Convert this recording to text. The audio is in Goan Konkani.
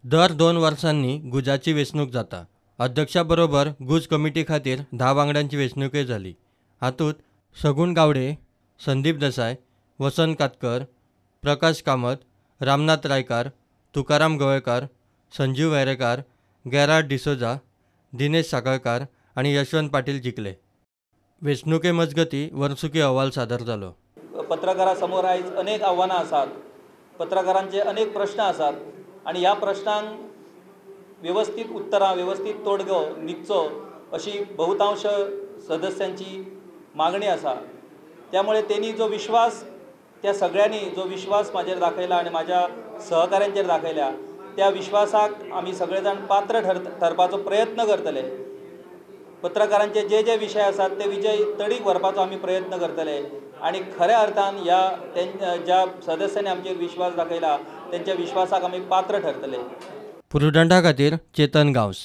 दर 2 वर्सांनी गुजाची वेंचणूक जाता. अध्यक्षा बरोबर गुज कमिटी खातीर 10 वांगड्यांची वेंचणूकय जाली. हातूंत सगुण गावडे, संदीप देसाय, वसंत कातकर, प्रकाश कामत, रामनाथ रायकार, तुकाराम गवळकार, संजीव वेरेकार, गेराड डिसोजा, दिनेश साखळकार आनी यशवंत पाटील जिखले. वेंचणुके मजगती वर्सुकी अहवाल सादर जालो. पत्रकारां समोर आयज अनेक आव्हानां आसात, पत्रकारांचे अनेक प्रश्न आसात आनी ह्या प्रश्नांक वेवस्थीत उत्तरां, वेवस्थीत तोडगो निघचो अशी बहुतांश सदस्यांची मागणी आसा. त्यामुळे तेणी जो विश्वास, त्या सगळ्यांनी जो विश्वास म्हाजेर दाखयला आनी म्हाज्या सहकाऱ्यांचेर दाखयला, त्या विश्वासाक आमी सगळे जाण पात्र ठरपाचो प्रयत्न करतले. पत्रकारांचे जे जे विशय आसात ते विशय तडीक व्हरपाचो आमी प्रयत्न करतले आनी खऱ्या अर्थान ह्या ज्या सदस्यांनी आमचेर विश्वास दाखयला तेंच्या विश्वासाक आमी पात्र ठरतले. प्रुडंटा खातीर चेतन गांवस.